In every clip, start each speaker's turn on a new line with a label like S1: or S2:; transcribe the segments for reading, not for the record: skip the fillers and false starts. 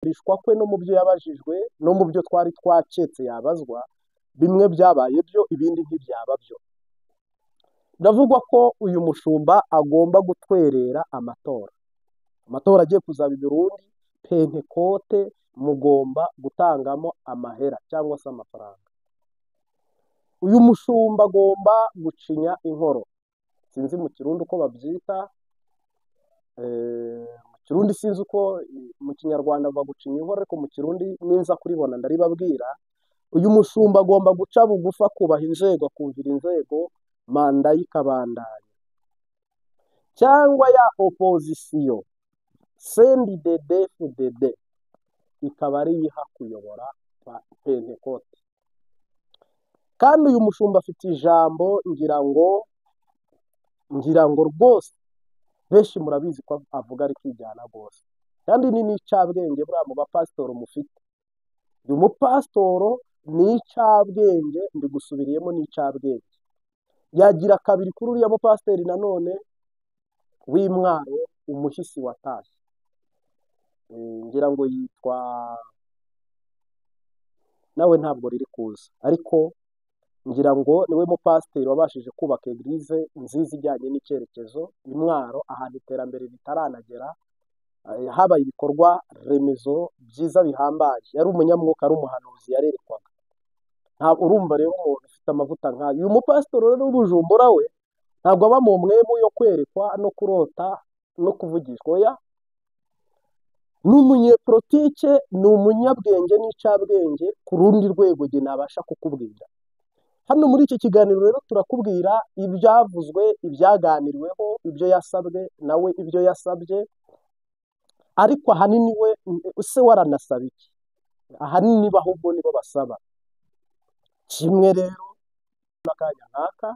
S1: Gusambishwa kwe no mu byo yabajijwe no mu byo twari twaketse yabazwa, bimwe byabaye byo, ibindi ntibyaba byo. Biravugwa ko uyu mushumba agomba gutwerera amatora. Amatora agiye kuzaba i Burundi, Pentekote mugomba gutangamo amahera cyangwa se amafaranga. Uyu mushumba agomba gucinya inkoro. Sinzi mu Kirundi uko babyita, mu Kirundi sinzi uko mu Kinyarwanda bagucinya inkoro, ariko mu Kirundi ninza kuribona ndaribabwira. Uyu mushumba agomba guca bugufi, akubaha inzego, akumvira inzego, manda ye ikabandanya. Cyangwa ya opozisiyo CNDD-FDD ikaba ariyo iha kuyobora Pentekote. Kandi uyu mushumba afite ijambo, ngira ngo rwose benshi murabizi ko avuga ari kwijyana rwose, kandi ni n'icabwenge buriya mu bapasitoro mufite. Uyu mupasitoro ni icabwenge, mbigusubiriyemo, ni icabwenge. Yagira kabiri kuri uriya mupasiteri nanone w'Imwaro, umuhisi watashye, ngira ngo yitwa, nawe ntabwo riri kuza, ariko ngira ngo niwe mupasiteri wabashije kubaka église nziza ijyanye n'icyerekezo Imwaro, ahantu iterambere ritaranagera. Habaye ibikorwa remezo byiza bihambaye. Yari umunyamwuka, ari umuhanuzi, yarerekwaga. Ntabwo urumva rero umuntu ufite amavuta nk'ayo. Uyu mupasitori rero w'Ubujumbura we ntabwo aba mu mwemu yo kwerekwa no kurota no kuvugishwa, oya. Ni umunyepolitike, ni umunyabwenge n'icabwenge ku rundi rwego jye nabasha kukubwira. Hano muri iki kiganiro rero turakubwira ibyavuzwe, ibyaganiriweho, ibyo yasabwe nawe, ibyo yasabye, ariko ahanini we se waranasaba iki? Ahanini bo ahubwo nibo basaba kimwe. Rero n'akanya nk'aka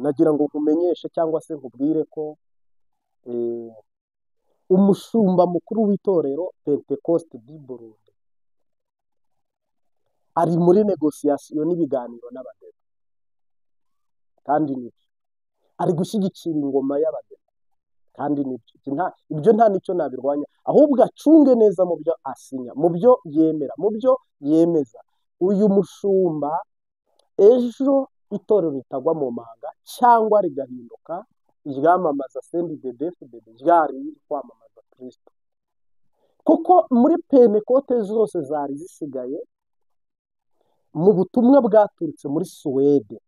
S1: nagira ngo nkumenyeshe cyangwa se nkubwire ko umushumba mukuru w'itorero Pentecoste du Burundi ari muri négociation n'ibiganiro n'abadede, kandi nibyo, ari gushyigikira ingoma y'abadede, kandi nibyo. Ibyo nta nicyo nabirwanya, ahubwo acunge neza mu byo asinya, mu byo yemera, mu byo yemeza. Uyu mushumba ejo itorero ritagwa mu manga cyangwa rigahinduka iryamamaza CNDD-FDD ryari riri kwamamaza Kristo, kuko muri Pentekote zose zari zisigaye, mu butumwa bwaturutse muri Suwede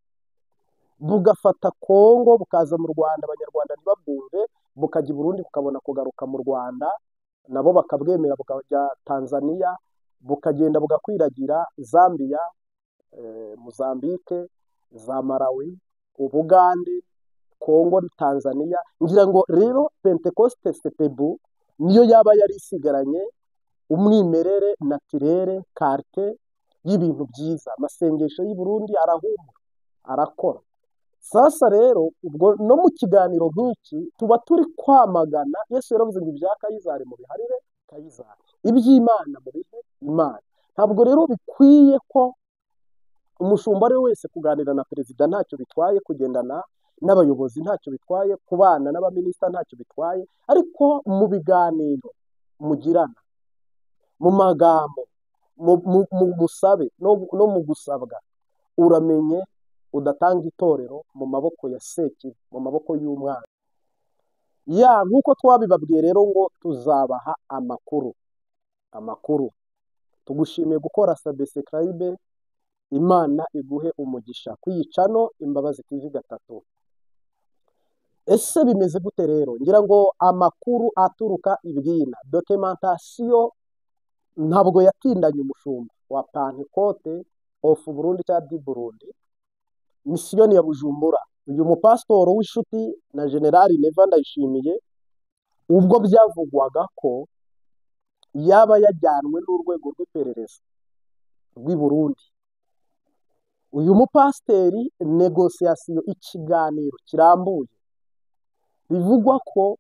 S1: bugafata Kongo, bukaza mu Rwanda, Abanyarwanda ntibabwumve, bukajya i Burundi, bukabona kugaruka mu Rwanda nabo bakabwemera, bukajya Tanzania, bukagenda bugakwiragira Zambia, Mozambique, za Malawi, Ubugande, Kongo, Tanzania. Ngira ngo rero Pentecoste Sepebu niyo yaba yari isigaranye umwimerere, naturel, qualité y'ibintu byiza. Amasengesho y'i Burundi arahumura, arakora. Sasa rero ubwo no mu kiganiro nk'iki tuba turi kwamagana. Yesu yaravuze ngo ibya Kayizari mu biharire Kayizari, iby'Imana mu bihe Imana. Ntabwo rero bikwiye ko umushumba ari we wese, kuganira na perezida ntacyo bitwaye, kugendana n'abayobozi ntacyo bitwaye, kubana n'abaminisita ntacyo bitwaye, ariko mu biganiro mugirana, mu magambo, mu busabe no mu gusabwa, uramenye udatanga itorero mu maboko ya Sekibi, mu maboko y'umwana. Ya nk'uko twabibabwiye rero ngo tuzabaha amakuru. Amakuru, tugushimiye gukora subscribe, Imana iguhe umugisha kwiyicano Imbabazi TV gatatu. Ese bimeze gute rero? Ngira ngo amakuru aturuka ibwina, documentation, ntabwo yatindanye umushumba wa Pentecôte of Burundi cyangwa du Burundi, misiyoni ya Bujumbura, uyu mupasitoro w'inshuti na Generali Neva Ndayishimiye, ubwo byavugwaga ko yaba yajyanwe n'urwego rw'iperereza rw'i Burundi. Uyu mupasiteri, négociation, ikiganiro kirambuye, bivugwa ko,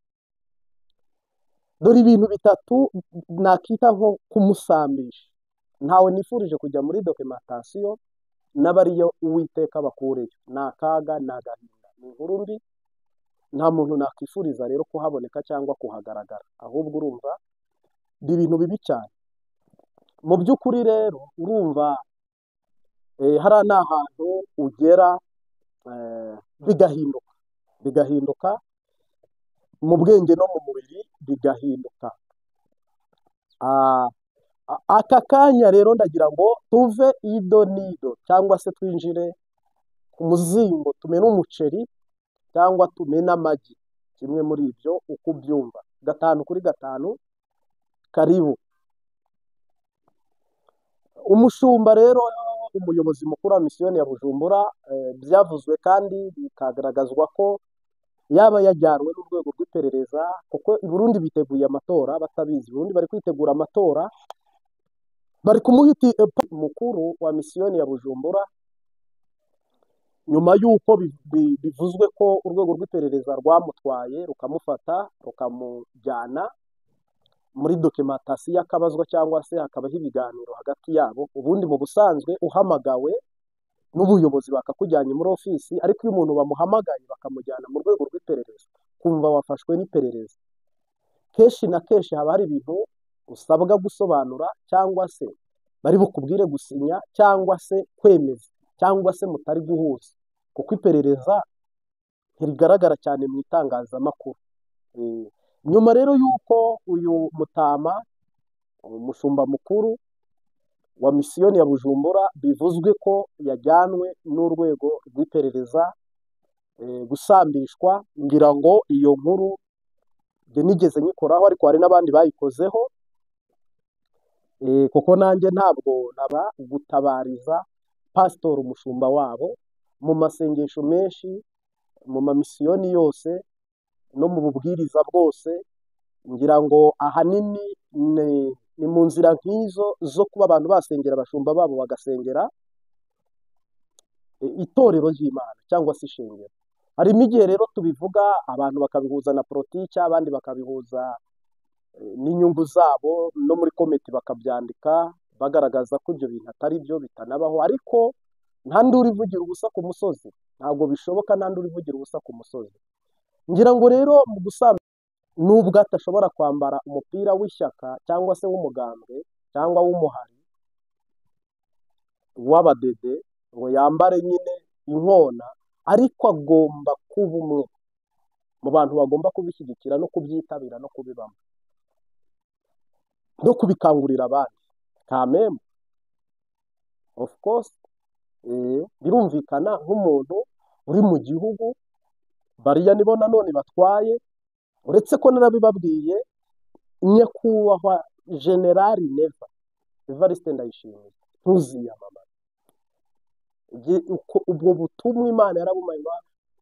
S1: dore ibintu bitatu nakita nko kumusambisha. Ntawe nifurije kujya muri documentation, n'abariyo Uwiteka bakureyo, ni akaga, ni agahinda, ni inkuru mbi. Nta muntu nakwifuriza rero kuhaboneka cyangwa kuhagaragara. Ahubwo urumva Ni ibintu bibi cyane mu by'ukuri. Rero urumva, hariya ni ahantu ugera bigahinduka, bigahinduka mu bwenge no mu mubiri bigahinduka. Aka kanya rero ndagira ngo tuve ido n'ido, cyangwa se twinjire ku muzingo, tumene umuceri cyangwa tumene amagi, kimwe muri ibyo uko ubyumva. Gatanu kuri gatanu, karibu. Umushumba rero, umuyobozi mukuru wa misiyoni ya Bujumbura, byavuzwe kandi bikagaragazwa ko yaba yajyanwe n'urwego rw'iperereza, kuko i Burundi biteguye amatora. Batabizi, Burundi bari kwitegura amatora, bari kumuhiti mukuru wa misiyoni ya Bujumbura, nyuma y'uko bivuzwe ko urwego rw'iperereza rwamutwaye, rukamufata, rukamujyana muri documentation, akabazwa cyangwa se hakabaho ibiganiro hagati yabo. Ubundi mu busanzwe uhamagawe n'ubuyobozi bakakujyanye muri ofisi, ariko iyo umuntu bamuhamagaye bakamujyana mu rwego rw'iperereza, kumva wafashwe n'iperereza, kenshi na kenshi haba hari ibintu usabwa gusobanura, cyangwa se bari bukubwire gusinya, cyangwa se kwemeza, cyangwa se mutari guhuza, kuko iperereza ntirigaragara cyane mu itangazamakuru. Nyuma rero y'uko uyu mutama, umushumba mukuru wa misiyoni ya Bujumbura, bivuzwe ko yajyanwe n'urwego rw'iperereza gusambishwa, ngira ngo iyo nkuru njye nigeze nyikoraho, ariko hari n'abandi bayikozeho, kuko nanjye ntabwo naba gutabariza pasitori umushumba wabo mu masengesho menshi, mu mamisiyoni yose no mu bubwiriza bwose. Ngira ngo ahanini ni mu nzira nk'izo zo kuba abantu basengera abashumba babo, bagasengera itorero ry'Imana cyangwa se ishengero. Harimo igihe rero tubivuga, abantu bakabihuza na politiki, abandi bakabihuza n'inyungu zabo, no muri comment bakabyandika bagaragaza ko ibyo bintu atari byo, bitanabaho. Ariko nta nduru ivugira ubusa ku musozi, ntabwo bishoboka, nta nduru ivugira ubusa ku musozi. Ngira ngo rero mu gusamba, nubwo atashobora kwambara umupira w'ishyaka cyangwa se w'umugambwe cyangwa w'umuhari w'abadede ngo yambare nyine inkona, ariko agomba kuba umwe mu bantu bagomba kubishyigikira no kubyitabira no kubibamo no kubikangurira abandi. Kameme, of course, birumvikana, nk'umuntu uri mu gihugu, bariya nibo nanone batwaye. Uretse ko narabibabwiye, nyakubahwa Generali Neva, Evariste Ndayishimiye, ntuziyamamaze. Ubwo butumwa Imana yarabumaye,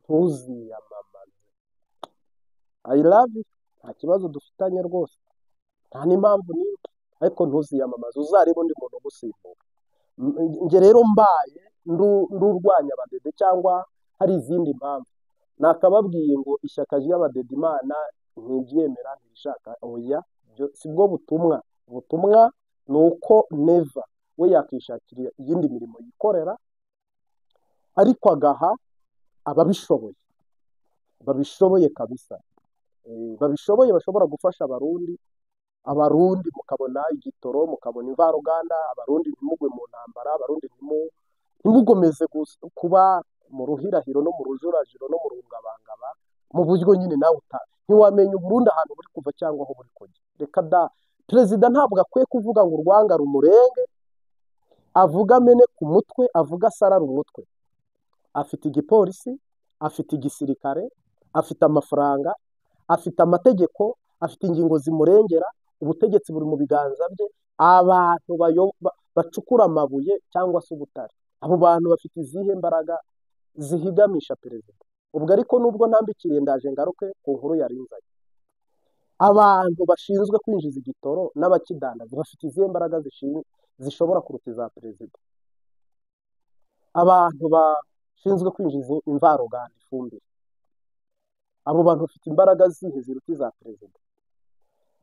S1: ntuziyamamaze. I love you, nta kibazo dufitanye rwose, nta n'impamvu n'imwe, ariko ntuziyamamaze, uzarebe undi muntu ugusimbura. Njye rero mbaye ndurwanya abadede cyangwa hari izindi mpamvu, nakababwiye ngo ishyaka ry'abadede Imana ntiryemera, ntirishaka. Oya, si bwo butumwa. Ubutumwa ni uko Neva we yakishakira iyindi mirimo yikorera, ariko agaha ababishoboye, babishoboye kabisa, babishoboye, bashobora gufasha Abarundi. Abarundi mukabona igitoro, mukabona imvaruganda, Abarundi ntimugwe mu ntambara, Abarundi ntimugomeze kuba mu ruhirahiro no mu rujurajiro no mu rungabangaba, mu buryo nyine nawe ntiwamenya Uburundi ahantu buri kuva cyangwa aho buri kujya. Reka da, perezida ntabwo akwiye kuvuga ngo urwanga rumurenge, avuga amene ku mutwe, avuga asarara umutwe. Afite igipolisi, afite igisirikare, afite amafaranga, afite amategeko, afite ingingo zimurengera, ubutegetsi buri mu biganza bye. Abantu bacukura amabuye cyangwa se ubutare, abo bantu bafite izihe mbaraga zihigamisha perezida? Ubwo ariko nubwo ntambikiriye, ndaje ngaruke ku nkuru yarinzanye. Abantu bashinzwe kwinjiza igitoro n'abakidandaza bafite izihe mbaraga zishobora kuruta iza perezida? Abantu bashinzwe kwinjiza imvaruganda, ifumbire, abo bantu bafite imbaraga zihe ziruta iza perezida?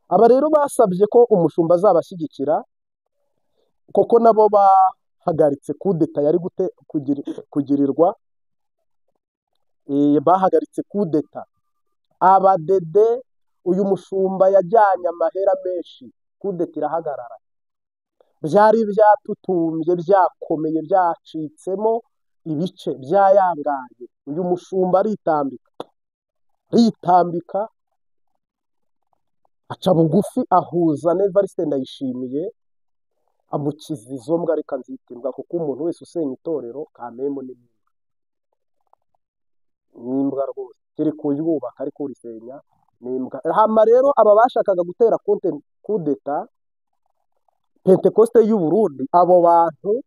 S1: Aba rero basabye ko umushumba azabashyigikira, kuko nabo bahagaritse kudeta yari gute kugirirwa, bahagaritse kudeta. Abadede, uyu mushumba yajyanye amahera menshi. Kudeta irahagarara. Byari byatutumbye, byakomeye, byacitsemo ibice, byayangaye. Uyu mushumba aritambika, aritambika, aca bugufi, ahuza na Evariste Ndayishimiye, amukiza izo mbwa. Reka nzita imbwa, kuko umuntu wese usenya itorero kamemo ni imbwa, ni imbwa rwose. Kiri kuyubaka ariko urisenya ni imbwa. Hama rero aba bashakaga gutera kudeta Pentekoste y'u Burundi, abo bantu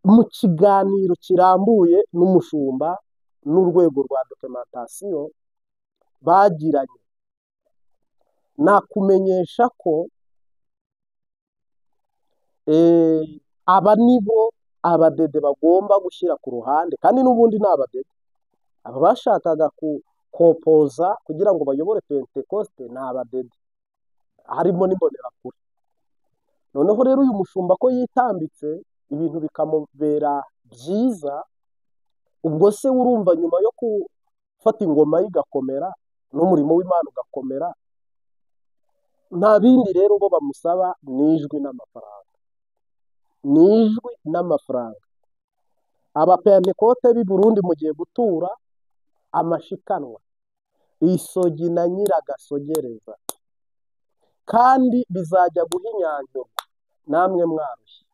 S1: mu kiganiro kirambuye n'umushumba n'urwego rwa documentation bagiranye, nakumenyesha ko aba nibo abadede bagomba gushyira ku ruhande, kandi n'ubundi ni abadede. Aba bashakaga kukopoza kugira ngo bayobore Pentekoste ni abadede, harimo n'imbonerakure. Noneho rero uyu mushumba ko yitambitse ibintu bikamubera byiza, ubwo se urumva nyuma yo gufata ingoma ye igakomera n'umurimo w'Imana ugakomera, nta bindi rero bo bamusaba ni ijwi n'amafaranga, ni ijwi n'amafaranga. Abapentekote b'i Burundi mugiye gutura amashikanwa, isogi na nyiragasogereza, kandi bizajya guhinyanjurwa namwe mwarushye.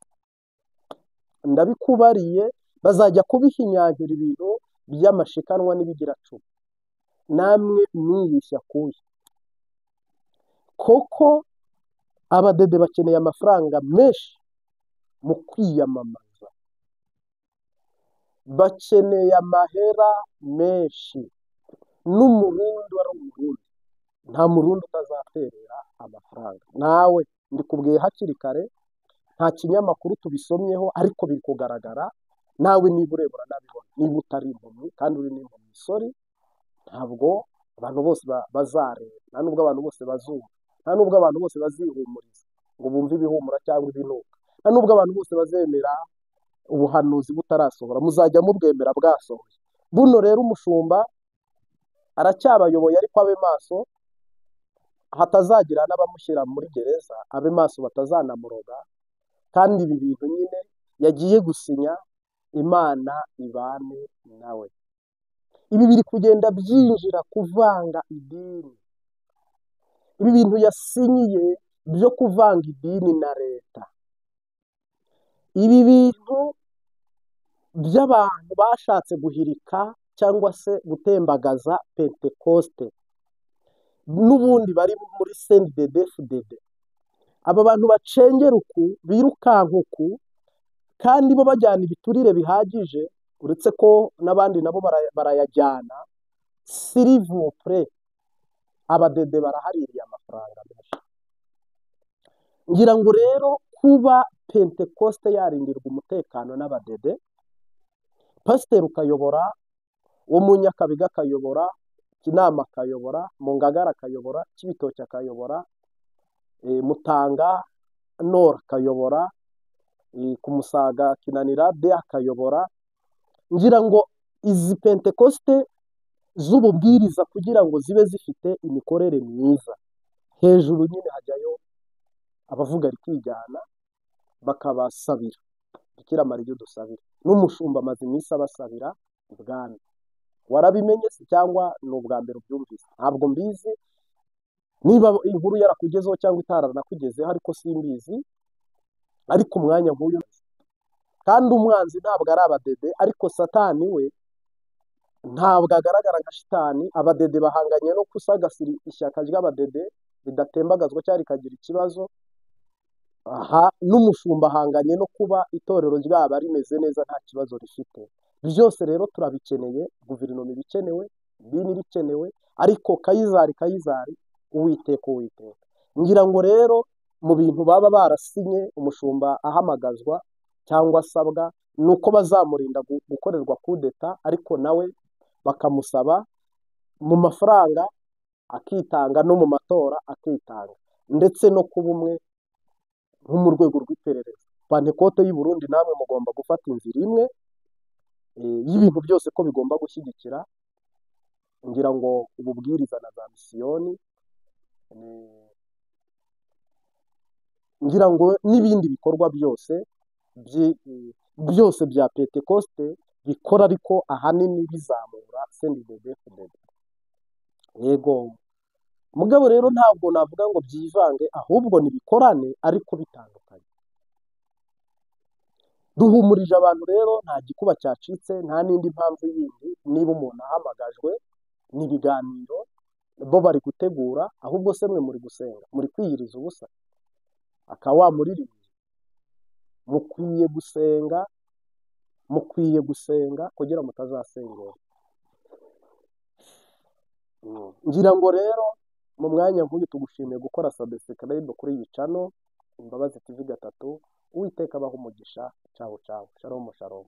S1: Ndabikubariye, bazajya kubihinyanjura ibintu by'amashikanwa n'ibigiracumi, namwe mwiyishya kuya. Koko abadede bakeneye amafaranga menshi mu kwiyamamaza, bakeneye amahera menshi. N'umurundi wari umurundi, nta murundi utazaterera amafaranga. Nawe ndikubwiye hakiri kare, nta kinyamakuru tubisomyeho ariko biri kugaragara. Nawe niba ureba uranabibona, niba utari impumyi kandi uri n'impumyi, sorry, ntabwo abantu bose bazareba, nta nubwo abantu bose bazumva, nta nubwo abantu bose bazihumuriza ngo bumve ibihumura cyangwa ibinuka, nta nubwo abantu bose bazemera ubuhanuzi butarasohora, muzajya mubwemera bwasohoye. Buno rero umushumba aracyabayoboye, ariko abe maso hatazagira n'abamushyira muri gereza, abe maso batazanamuroga. Kandi ibi bintu nyine yagiye gusinya, Imana ibane nawe. Ibi biri kugenda byinjira kuvanga idini. Ibi bintu yasinyiye byo kuvanga idini na leta, ibi bintu by'abantu bashatse guhirika cyangwa se gutembagaza Pentekoste, n'ubundi bari muri CNDD-FDD. Aba bantu bacengera uku, birukanka uku, kandi bo bajyana ibiturire bihagije, uretse ko n'abandi nabo barayajyana. S'il vous plaît, abadede barahaririye amafaranga menshi. Ngira ngo rero kuba Pentekoste yarindirwa umutekano n'abadede, pasiteri ukayobora, wo mu Nyakabiga akayobora, Kinama akayobora, mu Ngagara akayobora, Kibitoki akayobora, Mutanga Nord akayobora, ku Musaga Kinanira de akayobora. Ngira ngo izi Pentekoste z'ububwiriza kugira ngo zibe zifite imikorere myiza, hejuru nyine hajyayo abavuga rikijyana bakabasabira. Bikira Mariya udusabira, n'umushumba amaze iminsi abasabira ibwami. Warabimenye se cyangwa ni ubwa mbere ubyumvise? Ntabwo mbizi niba inkuru yarakugezeho cyangwa itaranakugezeho, ariko simbizi. Ariko umwanya nk'uyu, kandi umwanzi ntabwo ari abadede, ariko Satani we ntabwo agaragara nka shitani. Abadede bahanganye no kusagasira ishyaka ry'abadede ridatembagazwa cyangwa rikagira ikibazo. Aha n'umushumba ahanganye no kuba itorero ryaba rimeze neza nta kibazo rifite. Byose rero turabikeneye, guverinoma ibikenewe, idini rikenewe, ariko Kayizari Kayizari, Uwiteka Uwiteka. Ngira ngo rero mu bintu baba barasinye umushumba ahamagazwa cyangwa asabwa, ni uko bazamurinda gukorerwa kudeta, ariko nawe bakamusaba mu mafaranga akitanga, no mu matora akitanga, ndetse no kuba umwe nko mu rwego rw'iperereza. Pantekote y'u Burundi namwe mugomba gufata inzira imwe y'ibintu byose ko bigomba gushyigikira. Ngira ngo ububwiriza na za misiyoni Ngira ngo n'ibindi bikorwa byose byose bya Pentekoste bikora, ariko ahanini bizamura CNDD-FDD. Yego mugabo rero ntabwo navuga ngo byivange, ahubwo nibikorane ariko bitandukanye. Duhumurije abantu rero, nta gikuba cyacitse, nta n'indi mpamvu yindi. Niba umuntu ahamagajwe n'ibiganiro bo bari gutegura, ahubwo se mwe muri gusenga, muri kwiyiriza ubusa, akaba wamuririmbyi. Mukwiye gusenga, mukwiye gusenga kugira mutazasengera. Ngira ngo rero mu mwanya nk'uyu tugushimiye gukora subscribe kuri iyi channel Imbabazi TV 3. Uwiteka abahe umugisha. Cawu cawu, shalom shalom.